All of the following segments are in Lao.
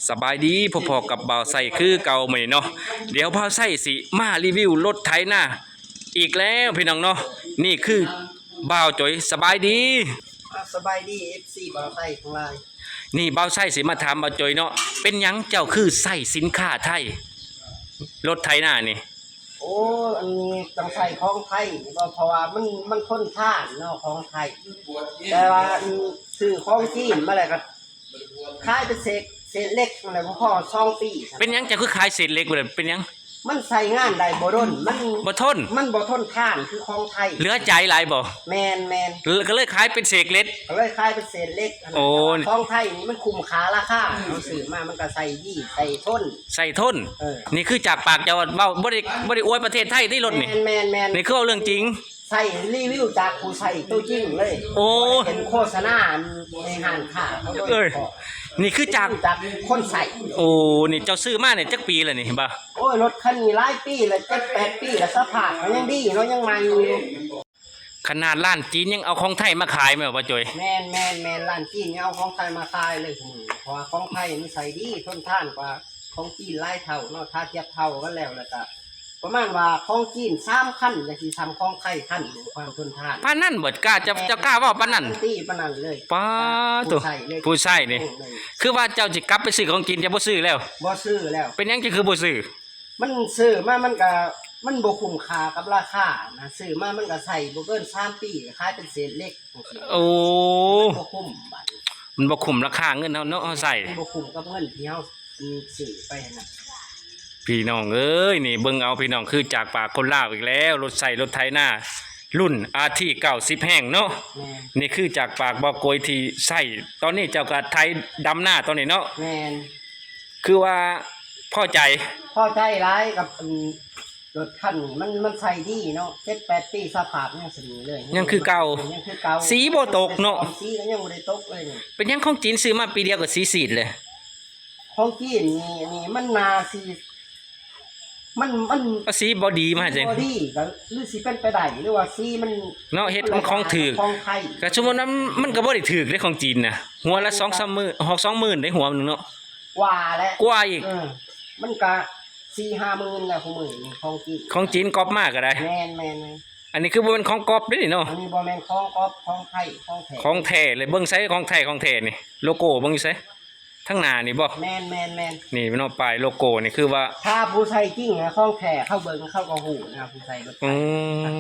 ສະບາຍດີ ພົບພໍ້ກັບບ່າວໄຊຄືເກົ່າມື້ນີ້ເນາະ. ດຽວບ່າວໄຊຊິມາຣີວິວລົດໄຖນາອີກແລ້ວພີ່ນ້ອງເນາະ. ນີ້ຄືບ່າວຈ່ອຍ. ສະບາຍດີ. ອ່າ ສະບາຍດີ ເອັຟຊີ ບ່າວໄຊທັງຫຼາຍ. ນີ້ບ່າວໄຊຊິມາຖາມບ່າວຈ່ອຍເນາະ, ເປັນຫຍັງເຈົ້າຄືໃຊ້ສິນຄ້າໄທ ລົດໄຖນານີ້? ໂອ້ ອັນນີ້ຕ້ອງໃຊ້ຂອງໄທເນາະ ເພາະວ່າມັນ ມັນທົນທານເນາະ ຂອງໄທ. ແຕ່ວ່າ ອັນ ຊື້ຂອງຈີນມາແລ້ວກໍຂາຍເປັນເສດ ເສດເຫຼັກມາແລ້ວ ບໍ່ພໍສອງປີ. ເປັນຫຍັງເຈົ້າຄືຂາຍເສດເຫຼັກໄປເລີຍ ເປັນຫຍັງ? ມັນໃຊ້ງານໄດ້ບໍ່ດົນ ມັນບໍ່ທົນ ມັນບໍ່ທົນທານຄືຂອງໄທ. ເຫຼືອໃຈຫຼາຍບໍ່? ແມ່ນໆ ກໍເລີຍຂາຍເປັນເສດເຫຼັກ ກໍເລີຍຂາຍເປັນເສດເຫຼັກ. ໂອ້ ຂອງໄທນີ້ມັນຄຸ້ມຄ່າລາຄາ ເຮົາຊື້ມາມັນກໍໃຊ້ດີ ໃຊ້ທົນ ໃຊ້ທົນ. ເອີ ນີ້ຄືຈາກປາກເຈົ້າເວົ້າ ບໍ່ໄດ້ ບໍ່ໄດ້ອວຍປະເທດໄທເດ້ລົດນີ້. ແມ່ນໆໆ ນີ້ຄືເວົ້າເລື່ອງຈິງ ໃຊ້ຣີວິວຈາກຜູ້ໃຊ້ຕົວຈິງເລີຍ. ໂອ້ ບໍ່ໄດ້ເປັນໂຄສະນາໃນຮ້ານຄ້າເຂົາໂດຍສະເພາະ. ນີ້ຄືຈາກ ຈາກຄົນໃຊ້. ໂອ້ ນີ້ເຈົ້າຊື້ມານີ້ຈັກປີແລ້ວນີ້ ເຫັນບໍ່? ໂອ້ຍ ລົດຄັນນີ້ຫຼາຍປີແລ້ວ ເຈັດແປດປີແລ້ວ ສະພາບກໍຍັງດີເນາະ ຍັງໃໝ່ຢູ່. ຂະໜາດຮ້ານຈີນຍັງເອົາຂອງໄທມາຂາຍແມ່ນບໍ່ ບ່າວຈ່ອຍ? ແມ່ນໆໆ ຮ້ານຈີນຍັງເອົາຂອງໄທມາຂາຍເລີຍ ເພາະວ່າຂອງໄທມັນໃຊ້ດີ ທົນທານກວ່າຂອງຈີນຫຼາຍເທົ່າເນາະ. ຖ້າທຽບເທົ່າກັນແລ້ວ ແລ້ວກະປະມານວ່າຂອງຈີນສາມຄັນ ຈັ່ງຊີ້ ສ່ຳຂອງໄທຄັນໜຶ່ງ ຄວາມທົນທານ. ປານນັ້ນບໍ່? ກ້າ ເຈົ້າ ແມ່ນ ເຈົ້າກ້າເວົ້າປານນັ້ນ? ການันตีປານນັ້ນເລີຍ. ປາໂຕ ຜູ້ໃຊ້ເລີຍ ຜູ້ໃຊ້ນີ້ ໂອ້ ຄືວ່າເຈົ້າຊິກັບໄປຊື້ຂອງຈີນ ເຈົ້າບໍ່ຊື້ແລ້ວ? ບໍ່ຊື້ແລ້ວ. ເປັນຫຍັງເຈົ້າຄືບໍ່ຊື້? ມັນຊື້ມາມັນກະ ມັນບໍ່ຄຸ້ມຄ່າກັບລາຄານະ. ຊື້ມາມັນກະໃຊ້ບໍ່ເກີນສາມປີ ຂາຍເປັນເສດເຫຼັກຈັ່ງຊີ້. ໂອ້ ມັນບໍ່ຄຸ້ມບາດນີ້ ມັນບໍ່ຄຸ້ມລາຄາເງິນເຮົາເນາະ ເຮົາໃຊ້ ມັນບໍ່ຄຸ້ມກັບເງິນທີ່ເຮົາ ອືມ ຊື້ໄປຫັ້ນນະ. ພີ່ນ້ອງເອີຍ ນີ້ເບິ່ງເອົາພີ່ນ້ອງ ຄືຈາກປາກຄົນລາວອີກແລ້ວ ລົດໃຊ້ລົດໄຖນາລຸ້ນ ອາທີ ເກົ້າສິບແຮງເນາະ. ແມ່ນ ນີ້ຄືຈາກປາກບ່າວໂກຍທີ່ໃຊ້ ຕອນນີ້ເຈົ້າກະໄຖດຳນາຕອນນີ້ເນາະ. ແມ່ນ ຄືວ່າພໍໃຈ ພໍໃຈຫຼາຍກັບ ອັນ ລົດຄັນນີ້ ມັນ ມັນໃຊ້ດີເນາະ ເຈັດແປດປີ ສະພາບຍັງສ່ຳນີ້ເລີຍ ຍັງຄືເກົ່າ ຍັງຄືເກົ່າ ສີບໍ່ຕົກເນາະ ສີກໍຍັງບໍ່ໄດ້ຕົກເລີຍນີ້. ເປັນຫຍັງຂອງຈີນຊື້ມາປີດຽວກໍສີສີດເລີຍ? ຂອງຈີນນີ້ ນີ້ມັນໜ້າຊິ ມັນ ມັນ ເອົາສີບໍ່ດີມາໃຫ້ຈັ່ງ ບໍ່ດີ ກໍຫຼືຊິເປັນໄປໄດ້ ຫຼືວ່າສີມັນເນາະ ເຮັດມັນຂອງຖືກ ຂອງໄທ ກໍສົມມຸດວ່າມັນກໍບໍ່ໄດ້ຖືກເດ້ຂອງຈີນນະ ຫົວລະສອງສາມໝື່ນ ຮອດສອງໝື່ນເດ້ ຫົວໜຶ່ງເນາະ ກວ່າແຫຼະ ກວ່າອີກ. ເອີ ມັນກະສີ່ຫ້າໝື່ນແລ້ວ ຂອງຈີນ ຂອງຈີນກັອບມາກໍໄດ້. ແມ່ນໆໆ ອັນນີ້ຄືບໍ່ແມ່ນຂອງກັອບເດ້ນີ້ເນາະ ອັນນີ້ບໍ່ແມ່ນຂອງກັອບ ຂອງໄທ ຂອງແທ້ ຂອງແທ້ເລີຍ. ເບິ່ງໃສຂອງໄທ ຂອງແທ້ນີ້ ໂລໂກ້ເບິ່ງຢູ່ໃສ? ທາງໜ້ານີ້ບໍ່? ແມ່ນໆໆ ນີ້ເນາະ ປ້າຍໂລໂກ້ນີ້ຄືວ່າ ຖ້າຜູ້ໃຊ້ຈິງນະ ຂອງແທ້ ເຂົາເບິ່ງເຂົາກໍຮູ້ນະ ຜູ້ໃຊ້ລົດໄຖ. ອື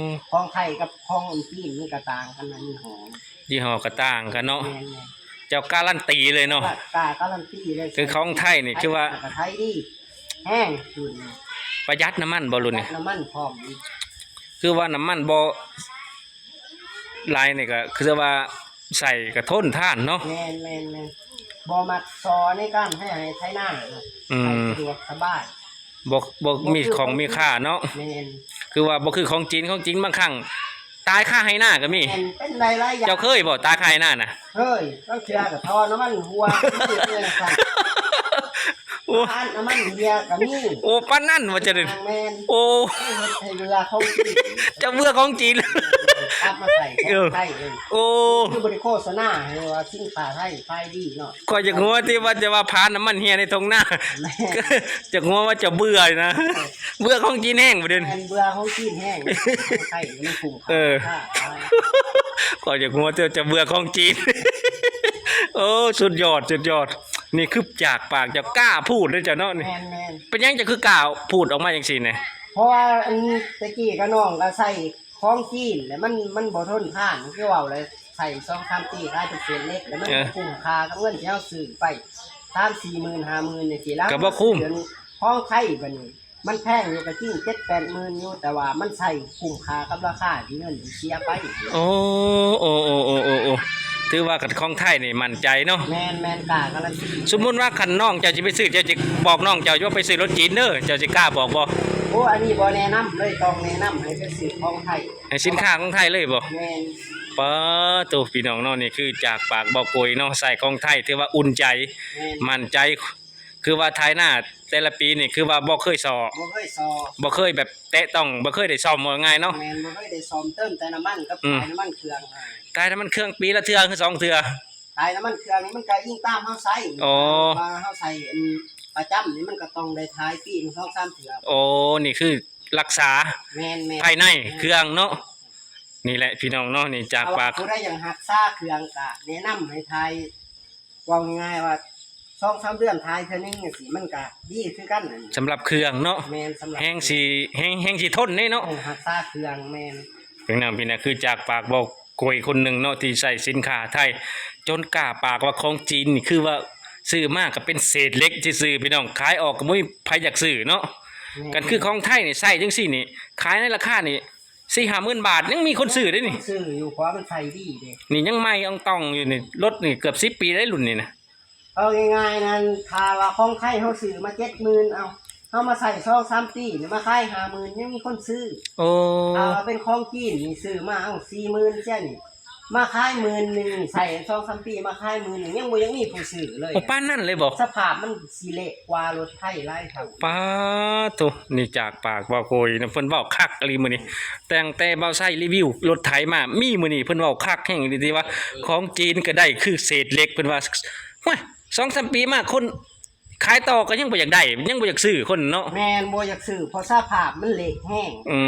ມ ຂອງໄທກັບຂອງຈີນນີ້ກໍຕ່າງກັນນະ ຍີ່ຫໍ້ ຍີ່ຫໍ້ກໍຕ່າງກັນເນາະ. ແມ່ນໆ ເຈົ້າກາຣັນຕີເລີຍເນາະ ກາ ກາຣັນຕີເລີຍ ຄືຂອງໄທນີ້ຄືວ່າ ໄທກໍໄທດີແຮງ ປະຢັດນ້ຳມັນບໍ່ລຸ້ນນີ້? ປະຢັດນ້ຳມັນພ້ອມ ຄືວ່ານ້ຳມັນບໍ່ຫຼາຍນີ້ກໍຄືວ່າ ໃສ່ກະທົນທານເນາະ. ແມ່ນໆໆ ບໍ່ມັກຊໍໃນການໄຖໄຮ່ໄຖນາເນາະ. ອືມ ສະດວກສະບາຍ ບໍ່ ບໍ່ມີຂອງມີຄ່າເນາະ. ແມ່ນ ຄືວ່າບໍ່ຄືຂອງຈີນ ຂອງຈີນບາງຄັ້ງຕາຍຄາໄຮ່ນາກໍມີ. ແມ່ນ ເປັນໄດ້ຫຼາຍຢ່າງ. ເຈົ້າເຄີຍບໍ່ຕາຍຄາໄຮ່ນານະ? ເຄີຍ ລາງເທື່ອກໍທໍ່ນ້ຳມັນຮົ່ວ ໂອ້ ປານນ້ຳມັນເຫຼືອກໍມີ. ໂອ້ ປານນັ້ນວ່າຈະໄດ້. ແມ່ນ ໂອ້ ເຮັດໃຫ້ເບື່ອຂອງຈີນ ຈະເບື່ອຂອງຈີນ ກັບມາໃສ່ຂອງໄທເລີຍ. ໂອ້ ຄືບໍ່ໄດ້ໂຄສະນາໃຫ້ວ່າສິນຄ້າໄທຂາຍດີເນາະ. ຂ້ອຍຢາກຮູ້ວ່າ ທີ່ວ່າຈະວ່າປານນ້ຳມັນເຮ່ຍໃນທົ່ງນາ. ແມ່ນ ຢາກຮູ້ວ່າຈະເບື່ອນະ ເບື່ອຂອງຈີນແຮງບໍ່ເດ? ແມ່ນ ເບື່ອຂອງຈີນແຮງ ຂອງໄທມັນຄຸ້ມຄ່າ. ເອີ ຂ້ອຍຢາກຮູ້ວ່າຈະເບື່ອຂອງຈີນ. ໂອ້ ສຸດຍອດ ສຸດຍອດ. ນີ້ຄືຈາກປາກເຈົ້າ ກ້າພູດເດ້ເຈົ້າເນາະນີ້. ແມ່ນໆ ເປັນຫຍັງເຈົ້າຄືກ້າພູດອອກມາຈັ່ງຊີ້ນີ້? ເພາະວ່າ ອັນ ແຕ່ກີ້ກະນ້ອງກະໃຊ້ຂອງຈີນແຫຼະ ມັນ ມັນບໍ່ທົນທານ ຄືເວົ້າແຫຼະ ໃຊ້ສອງສາມປີຂາຍເປັນເສດເຫຼັກ ແລ້ວມັນ ເອີ ບໍ່ຄຸ້ມຄ່າກັບເງິນທີ່ເຮົາຊື້ໄປ ສາມສີ່ໝື່ນ ຫ້າໝື່ນຈັ່ງຊີ້ ແລ້ວກະບໍ່ຄຸ້ມ. ຂອງໄທບັດນີ້ ມັນແພງຢູ່ກໍຈິງ ເຈັດແປດໝື່ນຢູ່ ແຕ່ວ່າມັນໃຊ້ຄຸ້ມຄ່າກັບລາຄາທີ່ເງິນທີ່ເສຍໄປ. ໂອ້ ໂອ້ ຖືວ່າຂອງໄທນີ້ໝັ້ນໃຈເນາະ. ແມ່ນໆ ກ້າກາຣັນຕີ. ສົມມຸດວ່າຄັນນ້ອງເຈົ້າຊິໄປຊື້ ເຈົ້າຊິບອກນ້ອງເຈົ້າຢູ່ວ່າໄປຊື້ລົດຈີນເດີ ເຈົ້າຊິກ້າບອກບໍ່? ໂອ້ ອັນນີ້ບໍ່ແນະນຳເລີຍ ຕ້ອງແນະນຳໃຫ້ໄປຊື້ຂອງໄທ ໃຫ້ສິນຄ້າຂອງໄທເລີຍບໍ່? ແມ່ນ. ປາໂຕ ພີ່ນ້ອງເນາະ ນີ້ຄືຈາກປາກບ່າວໂກຍເນາະ ໃຊ້ຂອງໄທຖືວ່າອຸ່ນໃຈ ແມ່ນ ໝັ້ນໃຈ. ຄືວ່າໄຖນາແຕ່ລະປີນີ້ ຄືວ່າບໍ່ເຄີຍຊໍ ບໍ່ເຄີຍຊໍ ບໍ່ເຄີຍແບບແຕະຕ້ອງ ບໍ່ເຄີຍໄດ້ສ້ອມ ເວົ້າງ່າຍເນາະ. ແມ່ນ ບໍ່ເຄີຍໄດ້ສ້ອມ ເຕີມແຕ່ນ້ຳມັນກັບ ອືມ ຖ່າຍນ້ຳມັນເຄື່ອງ ຖ່າຍນ້ຳມັນເຄື່ອງປີລະເທື່ອ ຄືສອງເທື່ອ. ຖ່າຍນ້ຳມັນເຄື່ອງນີ້ມັນກໍອີງຕາມເຮົາໃຊ້ ອໍ ວ່າເຮົາໃຊ້ອັນປະຈຳນີ້ ມັນກໍຕ້ອງໄດ້ຖ່າຍປີໜຶ່ງສອງສາມເທື່ອ. ໂອ້ ນີ້ຄືລັກສາ ແມ່ນໆ ພາຍໃນ ແມ່ນ ເຄື່ອງເນາະ. ນີ້ແຫຼະພີ່ນ້ອງເນາະ ນີ້ຈາກປາກ ຖ້າວ່າຜູ້ໃດຢາກຮັກສາເຄື່ອງກໍແນະນຳໃຫ້ຖ່າຍ ເວົ້າງ່າຍໆວ່າ ສອງສາມເດືອນຖ່າຍເທື່ອໜຶ່ງຈັ່ງຊີ້ ມັນກະດີຄືກັນນັ້ນ ສຳລັບເຄື່ອງເນາະ. ແມ່ນ ສຳລັບ ແຮງຊິ ແຮງ ແຮງຊິທົນເດ້ເນາະ ເອີ ຮັກສາເຄື່ອງ. ແມ່ນ ເປັນນຳພີ່ນະ ຄືຈາກປາກເວົ້າໂກຍຄົນໜຶ່ງເນາະ ທີ່ໃຊ້ສິນຄ້າໄທ ຈົນກ້າປາກວ່າຂອງຈີນນີ້ ຄືວ່າຊື້ມາກໍເປັນເສດເຫຼັກຊື່ໆ ພີ່ນ້ອງ ຂາຍອອກກໍບໍ່ມີໃຜຢາກຊື້ເນາະ. ແມ່ນ ຄັນຄືຂອງໄທນີ້ ໃຊ້ຈັ່ງຊີ້ນີ້ ຂາຍໃນລາຄານີ້ ສີ່ຫ້າໝື່ນບາດ ຍັງມີຄົນຊື້ເດ້ນີ້ ຊື້ຢູ່ ເພາະວ່າມັນໃຊ້ດີເດ້. ນີ້ຍັງໃໝ່ອ່ອງຕ່ອງຢູ່ນີ້ ລົດນີ້ເກືອບສິບປີໄດ້ລຸ້ນນີ້ນະ. ເອົາງ່າຍໆນັ້ນ ຖ້າວ່າຂອງໄທເຮົາຊື້ມາເຈັດໝື່ນ ເອົາ ເຮົາມາໃຊ້ສອງສາມປີນີ້ ມາຂາຍຫ້າໝື່ນ ຍັງມີຄົນຊື້. ໂອ້ ຖ້າວ່າເປັນຂອງຈີນນີ້ ຊື້ມາ ເອົາ ສີ່ໝື່ນເສຍນີ້ ມາຂາຍໝື່ນໜຶ່ງ ໃຊ້ສອງສາມປີ ມາຂາຍໝື່ນໜຶ່ງ ຍັງບໍ່ຢາກມີຜູ້ຊື້ເລີຍ. ໂອ້ ປານນັ້ນເລີຍບໍ? ສະພາບມັນຊິເລະກວ່າລົດໄທຫຼາຍເທົ່າ. ປາໂທ້ ນີ້ຈາກປາກເວົ້າໂກຍນະ ເພິ່ນເວົ້າຄັກອີ່ຫຼີມື້ນີ້. ຕັ້ງແຕ່ບ່າວໄຊຣີວິວລົດໄຖມາ ມີມື້ນີ້ ເພິ່ນເວົ້າຄັກແຮງອີ່ຫຼີ ທີ່ວ່າຂອງຈີນກໍໄດ້ຄືເສດເຫຼັກ ເພິ່ນວ່າ ໂອ້ຍ ສອງສາມປີມາ ຄົນຂາຍຕໍ່ກໍຍັງບໍ່ຢາກໄດ້ ຍັງບໍ່ຢາກຊື້ຄົນເນາະ. ແມ່ນ ບໍ່ຢາກຊື້ ເພາະສະພາບມັນເລະແຮງ. ອື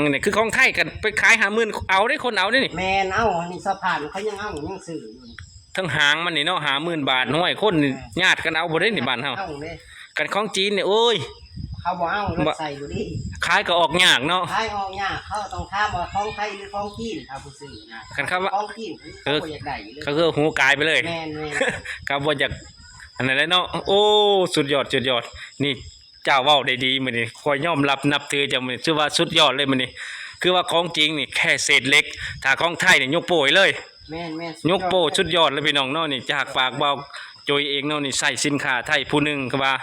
ມ ນີ້ຄືຂອງໄທ ຄັນໄປຂາຍຫ້າໝື່ນ ເອົາເດ້ ຄົນເອົາເດ້ນີ້. ແມ່ນ ເອົາ ອັນນີ້ສະພາບເຂົາຍັງເອົາ ຍັງຊື້ຢູ່. ທັງຫາງມັນນີ້ເນາະ ຫ້າໝື່ນບາດ ຫ້ວຍ ຄົນນີ້ ເອີ ຍາດກັນເອົາບໍ່ໄດ້ນີ້ບ້ານເຮົາ. ເອົາເດ້ ຄັນຂອງຈີນນີ້ ໂອ້ຍ ເຂົາບໍ່ເອົາ ລົດໄຊບໍ່ດີ ຂາຍກໍອອກຍາກເນາະ. ຂາຍອອກຍາກ ເຂົາຕ້ອງຖາມວ່າຂອງໄທຫຼືຂອງຈີນ ຖ້າຜູ້ຊື້ນະ. ຄັນເຂົາວ່າຂອງຈີນ ເອີ ເຂົາບໍ່ຢາກໄດ້ເລີຍ ເຂົາຄືຫູກາຍໄປເລີຍ. ແມ່ນໆ ເຂົາບໍ່ຢາກອັນນັ້ນແຫຼະເນາະ. ໂອ້ ສຸດຍອດ ສຸດຍອດ ນີ້ ເຈົ້າເວົ້າໄດ້ດີມື້ນີ້ ຂ້ອຍຍອມຮັບນັບຖືເຈົ້າມື້ນີ້ ຖືວ່າສຸດຍອດເລີຍມື້ນີ້. ຄືວ່າຂອງຈີນນີ້ແຄ່ເສດເຫຼັກ ຖ້າຂອງໄທນີ້ຍົກໂປ້ໃຫ້ເລີຍ. ແມ່ນໆ ຍົກໂປ້ ສຸດຍອດເລີຍພີ່ນ້ອງເນາະ. ນີ້ຈາກປາກບ່າວໂຈຍເອງເນາະ ນີ້ໃຊ້ສິນຄ້າໄທຜູ້ໜຶ່ງ ຄືວ່າ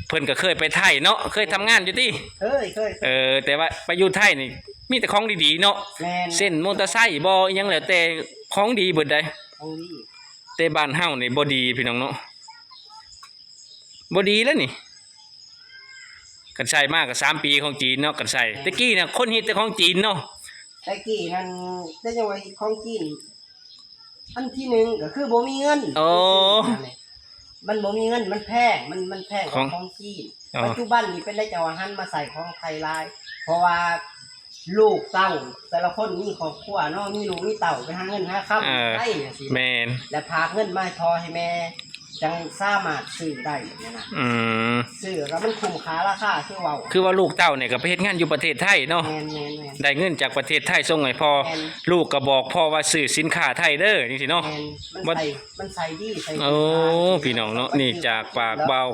ເພິ່ນກໍເຄີຍໄປໄທເນາະ ເຄີຍທຳງານຢູ່ຕິ? ເຄີຍໆ ເອີ ແຕ່ວ່າໄປຢູ່ໄທນີ້ມີແຕ່ຂອງດີໆເນາະ. ແມ່ນ ເຊັ່ນມໍເຕີໄຊບໍ ອີ່ຫຍັງແລ້ວແຕ່ ຂອງດີເບິດໃດ໋ ຂອງດີ. ແຕ່ບ້ານເຮົານີ້ບໍ່ດີພີ່ນ້ອງເນາະ ບໍ່ດີແລ້ວນີ້. ກັນໃຊ້ມາກໍສາມປີຂອງຈີນເນາະ ກັນໃຊ້. ແມ່ນ ແຕ່ກີ້ນະ ຄົນຮິດແຕ່ຂອງຈີນເນາະ. ແຕ່ກີ້ນັ້ນ ແຕ່ຍັງວ່າຂອງຈີນ ອັນທີໜຶ່ງກໍຄືບໍ່ມີເງິນ. ໂອ້ ມັນບໍ່ມີເງິນ ມັນແພງ ມັນ ມັນແພງກວ່າຂອງຈີນ. ອໍ ປັດຈຸບັນນີ້ເປັນໄດ້ຈັ່ງວ່າຫັນມາໃຊ້ຂອງໄທຫຼາຍ ເພາະວ່າ ລູກເຕົ້າແຕ່ລະຄົນມີຄອບຄົວເນາະ ມີລູກມີເຕົ້າໄປຫາເງິນຫາຄຳ ເອີ ໄປຈັ່ງຊີ້ ແມ່ນ ແລະ ຝາກເງິນມາໃຫ້ພໍ່ໃຫ້ແມ່ ຈັ່ງສາມາດຊື້ໄດ້ຫັ້ນນະ. ອືມ ຊື້ແລ້ວມັນຄຸ້ມຄ່າລາຄາ ຄືເວົ້າ ຄືວ່າລູກເຕົ້ານີ້ກໍໄປເຮັດງານຢູ່ປະເທດໄທເນາະ. ແມ່ນໆໆ ໄດ້ເງິນຈາກປະເທດໄທສົ່ງໃຫ້ພໍ່. ແມ່ນ ລູກກໍບອກພໍ່ວ່າຊື້ສິນຄ້າໄທເດີ ຈັ່ງຊີ້ເນາະ. ແມ່ນ ມັນ ມັນ ໃຊ້ ມັນໃຊ້ດີ ໃຊ້ ໂອ້ ດີ ພີ່ນ້ອງເນາະ ນີ້ຈາກປາກບ່າວ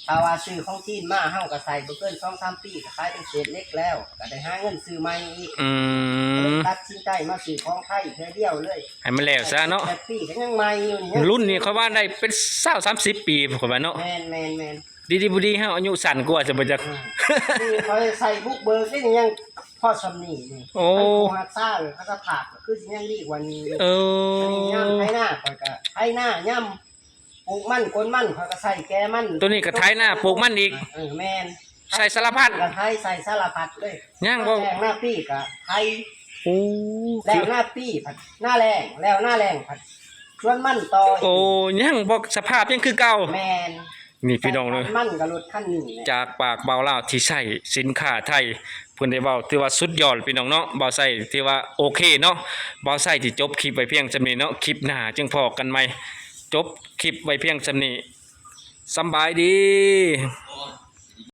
ຖ້າວ່າຊື້ຂອງຈີນມາ ເຮົາກໍໃຊ້ບໍ່ເກີນສອງສາມປີ ກໍຂາຍເປັນເສດເຫຼັກແລ້ວ ກໍໄດ້ຫາເງິນຊື້ໃໝ່ອີກ. ອືມ ກໍເລີຍຕັດສິນໃຈມາຊື້ຂອງໄທເທື່ອດຽວເລີຍ ໃຫ້ມັນແລ້ວຊະເນາະ. ແປດປີກໍຍັງໃໝ່ຢູ່ນີ້ ລຸ້ນນີ້ຂ້ອຍວ່າໄດ້ເປັນຊາວສາມສິບປີ ຂ້ອຍວ່າເນາະ. ແມ່ນໆໆ ດີໆບໍ່ດີ ເຮົາອາຍຸສັ້ນກວ່າຊະບໍ່ຈັກ. ອືມ ນີ້ຂ້ອຍໃຊ້ບຸກເບີກນີ້ຍັງພໍສ່ຳນີ້ນີ້. ໂອ້ ຄັນຜູ້ຮັກສາ ຫຼື ຄັນສະພາບ ຄືຊິຍັງດີກວ່ານີ້ຢູ່. ເອີ ອັນນີ້ຍາມໄຖນາຂ້ອຍກໍໄຖນາ ຍາມປູກມັນ ກົນມັນ ຂ້ອຍກໍໃສ່ແກ່ມັນ ໂຕນີ້ກໍໄຖນາປູກມັນອີກ. ເອີ ແມ່ນ ໃສ່ສາລະພັດ ກໍໄຖໃສ່ສາລະພັດເລີຍ. ຍັງບໍ່ ແລ້ງນາປີກໍໄຖ. ໂອ້ ແລ້ງນາປີພັດນາແລ້ງ ແລ້ວນາແລ້ງພັດສວນມັນຕໍ່. ໂອ້ ຍັງບໍ່ ສະພາບຍັງຄືເກົ່າ. ແມ່ນ ນີ້ພີ່ນ້ອງເອີຍ ມັນກໍລົດຄັນນີ້ແຫຼະ. ຈາກປາກບ່າວລາວທີ່ໃຊ້ສິນຄ້າໄທ ເພິ່ນໄດ້ເວົ້າ ຖືວ່າສຸດຍອດພີ່ນ້ອງເນາະ. ບ່າວໄຊຖືວ່າໂອເຄເນາະ. ບ່າວໄຊຊິຈົບຄລິບໄວ້ພຽງສ່ຳນີ້ເນາະ. ຄລິບໜ້າຈຶ່ງພໍ້ກັນໃໝ່. ຈົບຄລິບໄວ້ພຽງສ່ຳນີ້. ສຳບາຍດີ.